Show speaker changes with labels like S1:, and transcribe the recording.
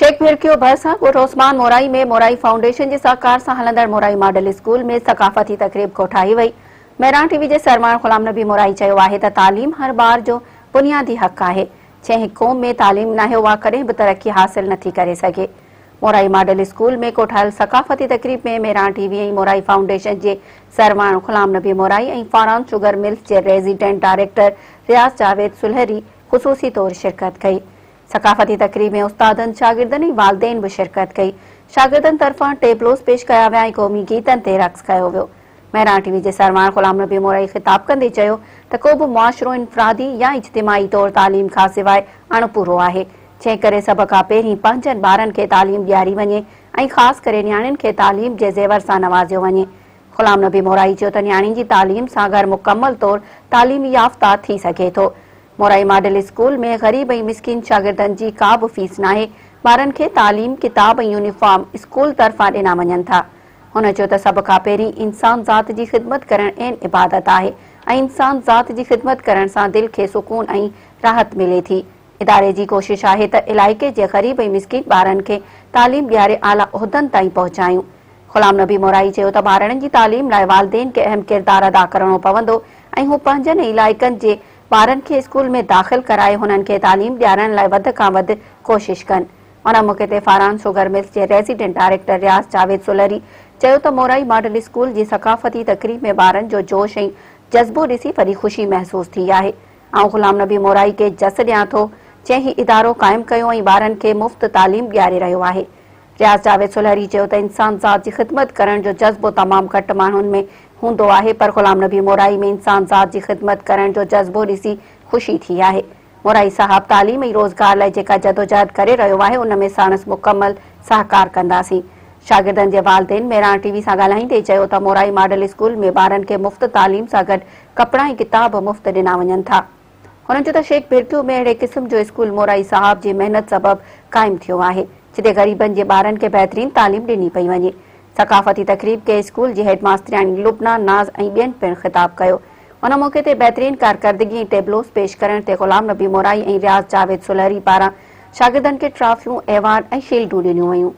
S1: شيخ ڀرڪيو ڀرسان ڳوٺ عثمان مورائي ۾ مورائي فائونڊيشن جي سهڪار سان هلندڙ مورائي ماڊل اسڪول ۾ ثقافتي تقريب ڪوٺائي وئي. مهراڻ ٽي وي جي سرواڻ غلام نبي مورائي چيو آهي ته تعليم هر ٻار جو بنيادي حق آهي، جنهن قوم ۾ تعليم ناهي اها ڪڏهن به ترقي حاصل نٿي ڪري سگهي. مورائي ماڊل اسڪول ۾ ڪوٺايل ثقافتي تقريب ۾ Mehran T V ۽ Morai foundation جي سرواڻ غلام نبي مورائي ۽ فاران شگر ملز جي ريزيڊنٽ ڊائريڪٽر رياض جاويد سلهري خصوصي طور شرڪت ڪئي. ثقافتي تقريب ۾ استادن، شاگردن ۽ والدين به شرڪت ڪئي. شاگردن طرفان ٽيبلوز پيش ڪيا ويا ۽ قومي گيتن تي رقص ڪيو ويو. مهراڻ ٽي وي جي سرواڻ غلام نبي مورائي خطاب ڪندي چيو ته ڪو به معاشرو انفرادي يا اجتماعي طور تعليم کان سواء اڻپورو آهي، جنهن ڪري سڀ کان پهرين پنهنجن ٻارن کي تعليم ڏياري وڃي ۽ خاص ڪري نياڻين کي تعليم جي زيور سان نوازيو وڃي. غلام نبي مورائي چيو ته نياڻين جي تعليم سان گهر مڪمل طور تعليم يافته ٿي سگهي ٿو. مورائي ماڊل اسڪول ۾ غريب ۽ مسڪين شاگردن جي ڪا به فيس ناهي، ٻارن کي تعليم، ڪتاب ۽ يونيفارم اسڪول طرفان ڏنا وڃن ٿا. هن چيو ته سڀ کان پهرين انسان ذات جي خدمت ڪرڻ عين عبادت آهي ۽ انسان ذات جي خدمت ڪرڻ سان دل کي سڪون ۽ راحت ملي ٿي. اداري جي ڪوشش آهي ته علائقي جي غريب ۽ مسڪين ٻارن کي تعليم ڏياري اعليٰ عهدن تائين پهچايون. غلام نبي مورائي چيو ته ٻارڙن جي تعليم لاء والدين کي اهم ڪردار ادا ڪرڻو پوندو ۽ هو پنهنجن ۽ علائقن جي ٻارن کي اسڪول ۾ داخل ڪرائي هنن کي تعليم ڏيارڻ لاء وڌ کان وڌ ڪوشش ڪن. ان موقعي تي فاران شگر ملز جي ريزيڊنٽ ڊائريڪٽر رياض جاويد سولري چيو ته مورائي ماڊل اسڪول جي ثقافتي تقريب ۾ ٻارن جو جوش ۽ جذبو ڏسي وڏي خوشي محسوس ٿي آهي. آئون غلام نبي مورائي کي جس ڏيان ٿو جنهن هي ادارو قائم ڪيو ۽ ٻارن کي مفت تعليم ڏياري رهيو آهي. رياض جاويد سولهري چيو ته انسان ذات جي خدمت ڪرڻ جو جذبو تمام گهٽ ماڻهن ۾ هوندو آهي پر غلام نبي مورائي ۾ انسان ذات جي خدمت ڪرڻ جو جذبو ڏسي خوشي ٿي آهي. مورائي صاحب تعليم ۽ روزگار لاء جيڪا جدوجهد ڪري رهيو آهي ان ۾ ساڻس مڪمل سهڪار ڪنداسين. شاگردن جي والدين مهراڻ ٽي وي سان ڳالهائيندي چيو ته مورائي ماڊل اسڪول ۾ ٻارن کي مفت تعليم سان گڏ ڪپڙا ۽ ڪتاب مفت ڏنا وڃن ٿا. هن چيو ته شيخ ڀرڪيو ۾ اهڙي قسم جو اسڪول مورائي صاحب جي محنت سبب قائم ٿيو آهي، جتي غريبن جي ٻارن کي بهترين تعليم ڏني پئي وڃي. ثقافتي تقريب کي اسڪول جي هيڊ ماسترياڻي لبنيٰ ناز ۽ ٻين پڻ خطاب ڪيو. ان موقعي تي بهترين ڪارڪردگي ۽ ٽيبلوز پيش ڪرڻ تي غلام نبي مورائي ۽ رياض جاويد سولهري پاران شاگردن کي ٽرافيون، ايوارڊ ۽ شيلڊون ڏنيون ويون.